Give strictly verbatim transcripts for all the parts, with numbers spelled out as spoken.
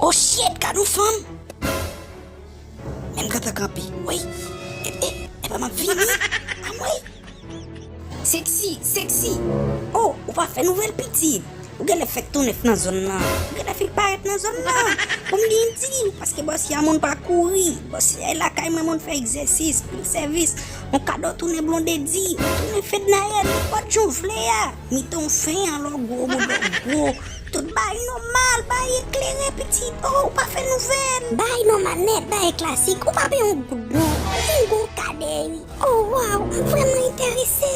Oh shit, gad yon fanm! Men m gentan kanpe. Wi. E, e, epa m ap vini. Anmwey. Sexy, sexy. Oh, ou pa fè nouvèl pitit. Ou genlè fèk tou nèf nan zòn nan. Ou genlè fèk parèt nan zòn nan. Bon, m byen di w, paske bòs ya moun pa kouri. Bòs ya lakay mwen moun fè egzèsis, pil sèvis. On kado tounen Blondedy, ou tounen Fednaelle, nenpòt jan w vle a. Mitan w fen, alò gwo, bouda w gwo. Tout bagay nòmal, bagay eklere, pitit. Oh, ou pa fè nouvèl. Bagay nòmal nèt, bagay klasik. Ou pa peye yon goud non. Ou vin gon kaderi. Oh, waw, m vrèman enterese.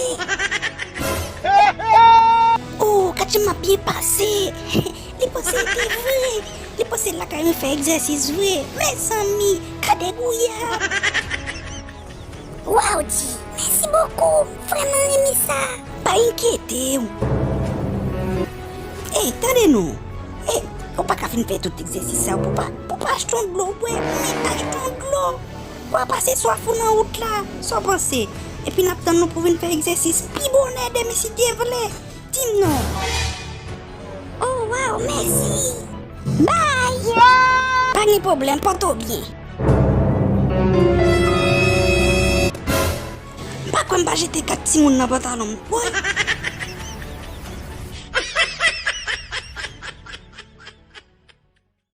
Oh, gad jan m ap byen pase. Li panse e te vre. Li panse l lakay mwen fè egzèsis vre. Mezanmi, kadegouya. Waw, Di, mèsi bokou, m vrèman renmen sa. Pa enkyete w. Ey, tande non. Ey, ou pa ka fin fè tout egzèsis sa yo pou pa, pou pa achte yon dlo bwè, men achte yon dlo. W a pase swaf ou nan wout la, sa w panse? Epi n ap tann nou pou vin fè egzèsis pi bonè demen si Dye vle. Di m non. Oh, waw, mèsi. Bye. Pa gen pwoblèm, pòte w byen. M pa kwè m pa jete kat timoun nan pantalon m. Woy.